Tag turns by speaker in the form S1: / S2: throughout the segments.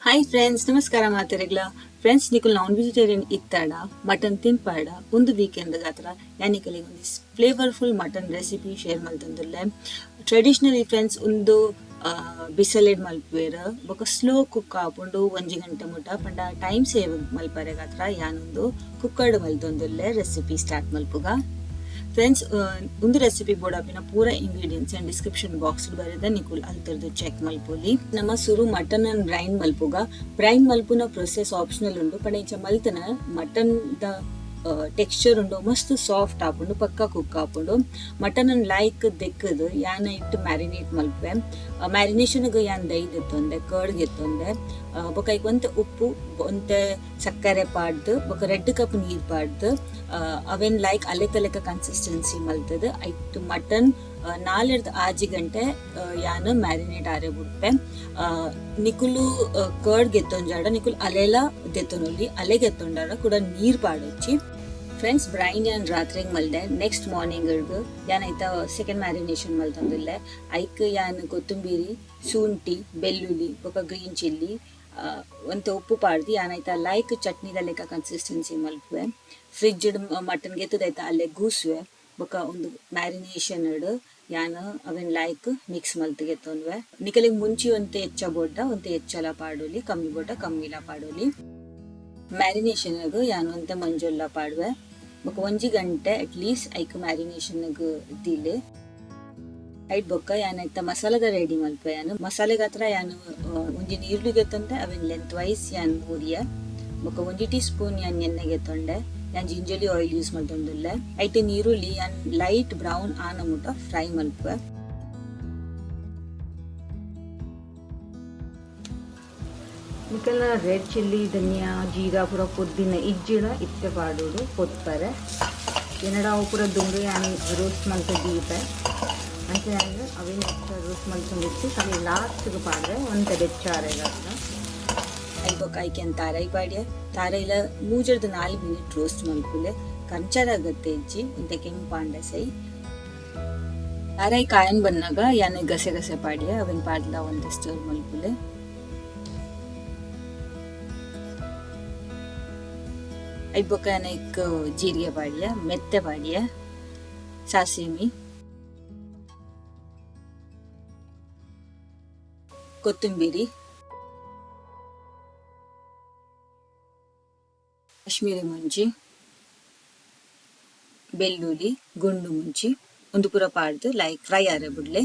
S1: Hi friends, ನಮಸ್ಕಾರ ಮಾತೆರೆಗ್ಲ. Friends, ನಿಕುಲ್ ನಾನ್ ವೆಜಿಟೇರಿಯನ್ ಇತ್ತಾಡ, ಮಟನ್ ತಿನ್ಪಾಡ, ಒಂದು ವೀಕೆಂಡ್ ಗಾತ್ರ ಯಾನಿಕಲಿ ಒಂದು ಫ್ಲೇವರ್ಫುಲ್ ಮಟನ್ ರೆಸಿಪಿ ಶೇರ್ ಮಲ್ತೊಂದುಲ್ಲೆ. ಟ್ರೆಡಿಷನಲಿ ಫ್ರೆಂಡ್ಸ್, ಒಂದು ಬಿಸಲೆಡ್ ಮಲ್ಪುವೆರ್ ಬೊಕ ಸ್ಲೋ ಕುಕ್ ಆಪುಂಡು 1 ಗಂಟೆ ಮುಟ. ಪಂಡ ಟೈಮ್ ಸೇವ್ ಮಲ್ಪರೆ ಗಾತ್ರ ಯಾನೊಂದು ಕುಕ್ಕರ್ಡ್ ಮಲ್ತೊಂದುಲ್ಲೆ. ರೆಸಿಪಿ ಸ್ಟಾರ್ಟ್ ಮಲ್ಪುಗ ಫ್ರೆಂಡ್ಸ್. ಒಂದು ರೆಸಿಪಿ ಬೋಡಾಪಿನ ಪೂರ ಇಂಗ್ರೀಡಿಯೆಂಟ್ಸ್ ಅಂಡ್ ಡಿಸ್ಕ್ರಿಪ್ಷನ್ ಬಾಕ್ಸ್ ಬರೆದ, ನಿಕುಲ್ ಅಲ್ತರ್ದು ಚೆಕ್ ಮಲ್ಪೊಲಿ. ನಮ್ಮ ಸುರು ಮಟನ್ ಅನ್ ಬ್ರೈನ್ ಮಲ್ಪುಗ. ಬ್ರೈನ್ ಮಲ್ಪುನ ಪ್ರೊಸೆಸ್ ಆಪ್ಷನಲ್ ಉಂಡು. ಪಂಡ ಇಂಚ ಮಲ್ತನ ಮಟನ್ ದ ಟೆಕ್ಸ್ಚರ್ ಉಂಡು, ಮಸ್ತ್ ಸಾಫ್ಟ್ ಆಪುಂಡು, ಪಕ್ಕ ಕುಕ್ ಆಪುಂಡು. ಮಟನ್ ಅನ್ ಲೈಕ್ ದೆಕ್ಕದು ಯಾನ್ ಇಟ್ಟು ಮ್ಯಾರಿನೇಟ್ ಮಲ್ಪುವೆ. ಮ್ಯಾರಿನೇಷನ್ ಯಾನ್ ದೈ ದೆತ್ತೊಂದೆ, ಕರ್ಡ್ ಗೆತ್ತೊಂದೆ, ಬೊಕ ಐಕ್ ಒಂತೆ ಉಪ್ಪು, ಒಂತೆ ಸಕ್ಕರೆ ಪಾಡ್ದು, ಬೊಕ 2 ಕಪ್ ನೀರ್ ಪಾಡ್ದು, ಅವೆನ್ ಲೈಕ್ ಅಲೆತ ಲೆಕ್ಕ ಕನ್ಸಿಸ್ಟೆನ್ಸಿ ಮಲ್ತದು ಐಟ್ ಮಟನ್ 4ರ್ದ್ 6 ಗಂಟೆ ಯಾನ್ ಮ್ಯಾರಿನೇಟ್ ಆರೆ ಬುಡ್ಪೆ. ನಿಕುಲು ಕರ್ಡ್ ಗೆತ್ತೊಂಜಾಡ ನಿಕುಲು ಅಲೆಲ ದೆತ್ತೊನೊಲಿ. ಅಲೆ ಗೆತ್ತೊಂಡಾಡ ಕೂಡ ನೀರ್ ಪಾಡೊಚ್ಚಿ. ಫ್ರೆಂಡ್ಸ್, ಬ್ರೈನ್ ಯಾನ್ ರಾತ್ರಿಗೆ ಮಲ್ದೆ. ನೆಕ್ಸ್ಟ್ ಮಾರ್ನಿಂಗ್ ಯಾನ್ ಐತ ಸೆಕೆಂಡ್ ಮ್ಯಾರಿನೇಷನ್ ಮಲ್ತೊಂದುಲ್ಲೆ. ಐಕ್ ಯಾನ್ ಕೊತ್ತಂಬರಿ, ಶುಂಠಿ, ಬೆಳ್ಳುಳ್ಳಿ ಬೊಕ ಗ್ರೀನ್ ಚಿಲ್ಲಿ, ಒಂತೆ ಉಪ್ಪು ಪಾಡ್ದು ಯಾನ್ ಐತ ಲೈಕ್ ಚಟ್ನಿದ ಲೆಕ್ಕ ಕನ್ಸಿಸ್ಟೆನ್ಸಿ ಮಲ್ಪುವೆ. ಫ್ರಿಜ್ ಮಟನ್ ಗೆತ್ತದೈತ ಅಲ್ಲೇ ಗೂಸುವೆ. ಬೊಕ ಒಂದು ಮ್ಯಾರಿನೇಷನ್ ಯಾನ್ ಅವೆನ್ ಲೈಕ್ ಮಿಕ್ಸ್ ಮಲ್ತ್ ಗೆತ್ತೊನ್ವೆ. ನಿಕಲಿಗ್ ಮುಂಚಿ ಒಂತೆ ಹೆಚ್ಚ ಬೋಡ್ಡ ಒಂತೆ ಹೆಚ್ಚಲ ಪಾಡೊಲಿ, ಕಮ್ಮಿ ಬೋಡ್ಡ ಕಮ್ಮಿಲ ಪಾಡೊಲಿ. ಮ್ಯಾರಿನೇಷನ್ ಯಾನ್ ಒಂತೆ ಮಂಜೊಲ್ಲ ಪಾಡುವೆ. ಬೊಕ 1 ಗಂಟೆ ಅಟ್ ಲೀಸ್ಟ್ ಐಕ್ ಮ್ಯಾರಿನೇಷನ್ ದೀಲೆ. ಐಟ್ ಬೊಕ್ಕ ಯಾನ್ ಐತ ಮಸಾಲದ ರೆಡಿ ಮಲ್ಪೆ. ಯಾನ್ ಮಸಾಲೆಗಾತ್ರ ಯಾನ್ ಒಂಜಿ ನೀರುಳ್ಳಿ ಗೆತ್ತೊಂದೆ, ಅವೆನ್ ಲೆಂತ್ ವೈಸ್ ಯಾನ್ ಮೂರಿಯ. ಬೊಕ 1 ಟೀ ಸ್ಪೂನ್ ಯಾನ್ ಎಣ್ಣೆ ಗೆತ್ತೊಂಡೆ. ಯಾನ್ ಜಿಂಜಲಿ ಆಯಿಲ್ ಯೂಸ್ ಮಲ್ತೊಂದುಲ್ಲೆ. ಐಟ್ ನೀರುಳ್ಳಿ ಯಾನ್ ಲೈಟ್ ಬ್ರೌನ್ ಆನ ಮುಟ ಫ್ರೈ ಮಲ್ಪುವೆ.
S2: ನಿಕಲ್ನ ರೆಡ್ ಚಿಲ್ಲಿ, ಧನಿಯಾ, ಜೀರಾ ಪೂರ ಪೊದ್ದಿನ ಇಜ್ಜಿಡ ಇತ್ತೆ ಪಾಡೋಡು ಪೊತ್ಪರೆ. ಎನ್ನಡ ಅವು ಪೂರ ದುಂಬೆ ಯಾನ್ ರೋಸ್ಟ್ ಮಲ್ತ್ ದೀಪೆ. ಅಂಚ ಯಾನ್ ಅವೆನ್ ರೋಸ್ಟ್ ಮಲ್ತೊಂದಿತ್ತಿ ಖಾಲಿ ಲಾಸ್ಟ್ಗೆ ಪಾಡ್ರೆ ಒಂತೆ ಬೆಚ್ಚಾರೆಗಾತ್ರ.
S1: ಐಟ್ ಬೊಕ್ಕ ಐಕ್ ಯಾನ್ ತಾರಾಯಿ ಪಾಡ್ಯ. ತಾರಾಯಿಲ 3ರ್ದ್ 4 ಮಿನಿಟ್ ರೋಸ್ಟ್ ಮಲ್ಪುಲೆ. ಕಂಚರ ಅಗತ್ಯ ಇಜ್ಜಿ, ಒಂತೆ ಕೆಂಪಾಂಡ ಸೈ. ತಾರಾಯಿ ಕಾಯನ್ ಬನ್ನಗ ಯಾನ್ ಗಸಗಸೆ ಪಾಡ್ಯ. ಅವೆನ್ ಪಾಡ್ಲ ಒಂತೆ ಸ್ಟರ್ ಮಲ್ಪುಲೆ. ಐಟ್ ಬೊಕ್ಕ ಯಾನ್ ಐಕ್ ಜೀರಿಗೆ ಪಾಡ್ಯ, ಮೆತ್ತೆ ಪಾಡ್ಯ, ಸಾಸಿಮಿ, ಕೊತ್ತಂಬರಿ, ಕಾಶ್ಮೀರಿ ಮುಂಚಿ, ಬೆಳ್ಳುಳ್ಳಿ, ಗುಂಡು ಮುಂಚಿ, ಉಂದು ಪೂರ ಪಾಡ್ದು ಲೈಕ್ ಫ್ರೈ ಆರೆ ಬುಡ್ಲೆ.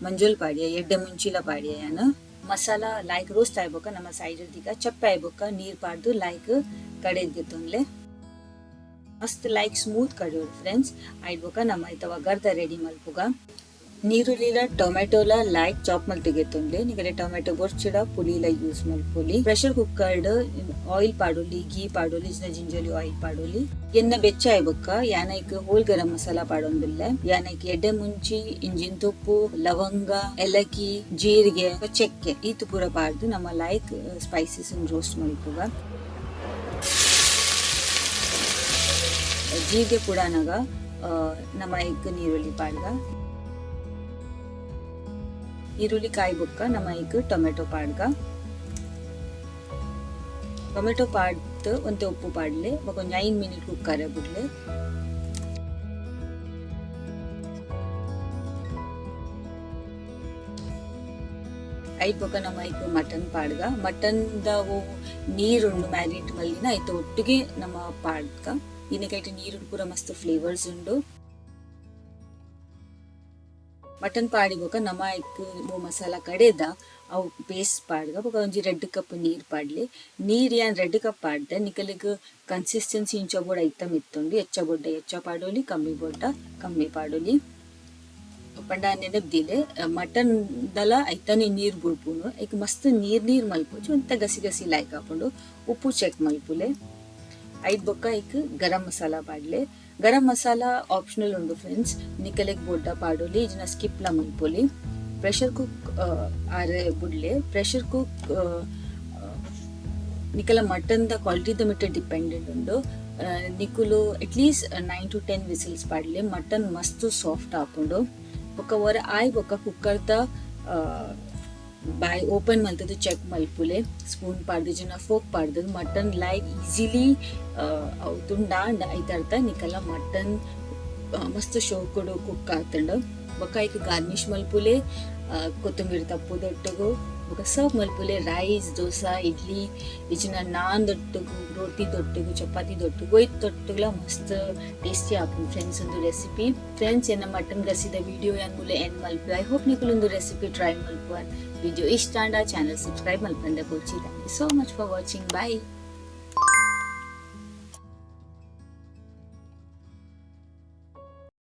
S1: ಮಂಜೊಲ್ ಪಾಡ್ಯ, ಎಡ್ಡೆ ಮುಂಚಿಲ ಪಾಡ್ಯ ಯಾನ್. ಮಸಾಲ ಲೈಕ್ ರೋಸ್ಟ್ ಆಯ್ಬೊಕ್ಕ ನಮ್ಮ ಸೈಡ್ ದೀಕ ಚಪ್ಪೆ ಆಯ್ಬೊಕ್ಕ ನೀರ್ ಪಾಡ್ದು ಲೈಕ್ ಕಡೆದ್ ಗೆತ್ತೊನ್ಲೆ. ಮಸ್ತ್ ಲೈಕ್ ಸ್ಮೂತ್ ಕಡೆಯೋಡು ಫ್ರೆಂಡ್ಸ್. ಐಟ್ ಬೊಕ್ಕ ನಮ್ಮ ಐತ ಒಗ್ಗರ್ದ ರೆಡಿ ಮಲ್ಪುಗ. ನೀರುಳ್ಳಿಲ ಟೊಮೆಟೊಲ ಲೈಕ್ ಚಾಪ್ ಮಲ್ತ್ ಗೆತ್ತೊನ್ಲೆ. ನಿಕಲೆ ಟೊಮೆಟೊ ಬೊರ್ಚಿಡ ಪುಳಿಲ ಯೂಸ್ ಮಲ್ಪೊಲಿ. ಪ್ರೆಷರ್ ಕುಕ್ಕರ್ ಆಯಿಲ್ ಪಾಡೊಲಿ, ಗೀ ಪಾಡೊಲಿ, ಇಜ್ಜಿಂಡ ಜಿಂಜಲಿ ಆಯಿಲ್ ಪಾಡೊಲಿ. ಎಣ್ಣೆ ಬೆಚ್ಚ ಆಯ್ಬೊಕ್ಕ ಯಾನ್ ಐಕ್ ಹೋಲ್ ಗರಂ ಮಸಾಲ ಪಾಡೊಂದುಲ್ಲೆ. ಯಾನ್ ಐಕ್ ಎಡ್ಡೆ ಮುಂಚಿ, ಇಂಜಿನ್ ತೊಪ್ಪು, ಲವಂಗ, ಏಲಕ್ಕಿ, ಜೀರಿಗೆ, ಚಕ್ಕೆ ಈತ್ ಪೂರ ಪಾಡ್ದು ನಮ್ಮ ಲೈಕ್ ಸ್ಪೈಸಸ್ ರೋಸ್ಟ್ ಮಲ್ಪುಗ. ಜೀರಿಗೆ ಪುಡಾನಗ ನಮ್ಮ ಐಕ್ ನೀರುಳ್ಳಿ ಪಾಡ್ಗ. ಈರುಳ್ಳಿ ಕಾಯಿ ಬೊಕ್ಕ ನಮ್ಮ ಐಕ್ ಟೊಮೆಟೊ ಪಾಡ್ಗ. ಟೊಮೆಟೊ ಪಾಡ್ದು ಒಂತೆ ಉಪ್ಪು ಪಾಡ್ಲೆ. ಬೊಕ ಒಂಜಿ 5 ಮಿನಿಟ್ ಕುಕ್ ಆರೆ ಬುಡ್ಲೆ. ಐಟ್ ಬೊಕ್ಕ ನಮ್ಮ ಐಕ್ ಮಟನ್ ಪಾಡ್ಗ. ಮಟನ್ ದ ನೀರ್ ಉಂಡು ಮ್ಯಾರಿನೇಟ್ ಮಲ್ದಿನ, ಐತ ಒಟ್ಟಿಗೆ ನಮ್ಮ ಪಾಡ್ಗ. ಇನಕೈಟ್ ನೀರು ಪೂರ ಮಸ್ತ್ ಫ್ಲೇವರ್ಸ್ ಉಂಡು. ಮಟನ್ ಪಾಡಿ ಬೊಕ ನಮ್ಮ ಐಕ್ ಮಸಾಲ ಕಡೆದ ಅವು ಪೇಸ್ಟ್ ಪಾಡ್ಗ. ಬೊಕ ಒಂಜಿ 2 ಕಪ್ ನೀರ್ ಪಾಡ್ಲೆ. ನೀರ್ ಯಾನ್ 2 ಕಪ್ ಪಾಡ್ದೆ. ನಿಕಲೆಗ್ ಕನ್ಸಿಸ್ಟೆನ್ಸಿ ಇಂಚ ಬೋಡ ಐತ ಮಿತ್ತುಂಡು. ಎಚ್ಚ ಬೊಡ್ಡ ಎಚ್ಚ ಪಾಡೊಲಿ, ಕಮ್ಮಿ ಬೊಡ್ಡ ಕಮ್ಮಿ ಪಾಡೊಲಿ. ಪಂಡ ನೆನಪ್ದಿಲೆ, ಮಟನ್ ದಲ ಐತನೆ ನೀರ್ ಬುಡ್ಪುಂಡು. ಐಕ್ ಮಸ್ತ್ ನೀರ್ ನೀರ್ ಮಲ್ಪೊಚು, ಒಂತೆ ಗಸಿ ಗಸಿ ಲೈಕ್ ಆಪುಂಡು. ಉಪ್ಪು ಚೆಕ್ ಮಲ್ಪುಲೆ. ಐಟ್ ಬೊಕ್ಕ ಐಕ್ ಗರಂ ಮಸಾಲ ಪಾಡ್ಲೆ. ಗರಂ ಮಸಾಲ ಆಪ್ಷನಲ್ ಉಂಡು ಫ್ರೆಂಡ್ಸ್. ನಿಕಲೆಗ್ ಬೊಡ್ಡ ಪಾಡೊಲಿ, ಇಜ್ಜಿಂಡ ಸ್ಕಿಪ್ ಲ ಮಲ್ಪೊಲಿ. ಪ್ರೆಷರ್ ಕುಕ್ ಆರೆ ಬುಡ್ಲೆ. ಪ್ರೆಷರ್ ಕುಕ್ ನಿಕಲ ಮಟನ್ ದ ಕ್ವಾಲಿಟಿ ದ ಮಿತ್ತ್ ಡಿಪೆಂಡೆಂಟ್ ಉಂಡು. ನಿಕುಲು at least 9 to 10 whistles ಪಾಡ್ಲೆ. ಮಟನ್ ಮಸ್ತ್ ಸಾಫ್ಟ್ ಆಪುಂಡು. ಬೊಕ್ಕ ಒರ ಆಯ್ ಬೊಕ್ಕ ಕುಕ್ಕರ್ ದ ಬಾಯ್ ಓಪನ್ ಮಲ್ತುದು ಚೆಕ್ ಮಲ್ಪುಲೆ. ಸ್ಪೂನ್ ಪಾಡ್ದ್ ಇಜ್ಜಿಂಡ ಫೋರ್ಕ್ ಪಾಡ್ದ್ ಮಟನ್ ಲೈಕ್ ಈಸಿಲಿ ಅವು ತುಂಡಾಂಡ ಐತ ಅರ್ಥ ನಿಕಲ್ನ ಮಟನ್ ಮಸ್ತ್ ಶೋಕುಡು ಕುಕ್ ಆತುಂಡು. ಬೊಕ ಐಕ್ ಗಾರ್ನಿಶ್ ಮಲ್ಪುಲೆ ಕೊತ್ತಂಬರಿ ತಪ್ಪುದೊಟ್ಟುಗು. ಬೊಕ ಸರ್ವ್ ಮಲ್ಪುಲೆ ರೈಸ್, ದೋಸೆ, ಇಡ್ಲಿ ಇಜ್ಜಿಂಡ ನಾನ್ ದೊಟ್ಟುಗು, ರೋಟಿ ದೊಟ್ಟುಗು, ಚಪಾತಿ ದೊಟ್ಟುಗು, ಒಯ್ತ್ ದೊಟ್ಟುಗುಲ ಮಸ್ತ್ ಟೇಸ್ಟಿ ಆಪುಂಡು ಫ್ರೆಂಡ್ಸ್ ಉಂದು ರೆಸಿಪಿ. ಫ್ರೆಂಡ್ಸ್, ಎನ್ನ ಮಟನ್ ಗಸಿದ ವಿಡಿಯೋ ಯಾನ್ ಮೂಲ ಎಂಡ್ ಮಲ್ಪುವೆ. I hope ನಿಕುಲು ಉಂದು ರೆಸಿಪಿ ಟ್ರೈ ಮಲ್ಪುವರ್. ವಿಡಿಯೋ ಇಷ್ಟ ಆಂಡ ಚಾನಲ್ ಸಬ್ಸ್ಕ್ರೈಬ್ ಮಲ್ಪಂದೆ ಬೊರ್ಚಿ. Thank you so much for watching. Bye.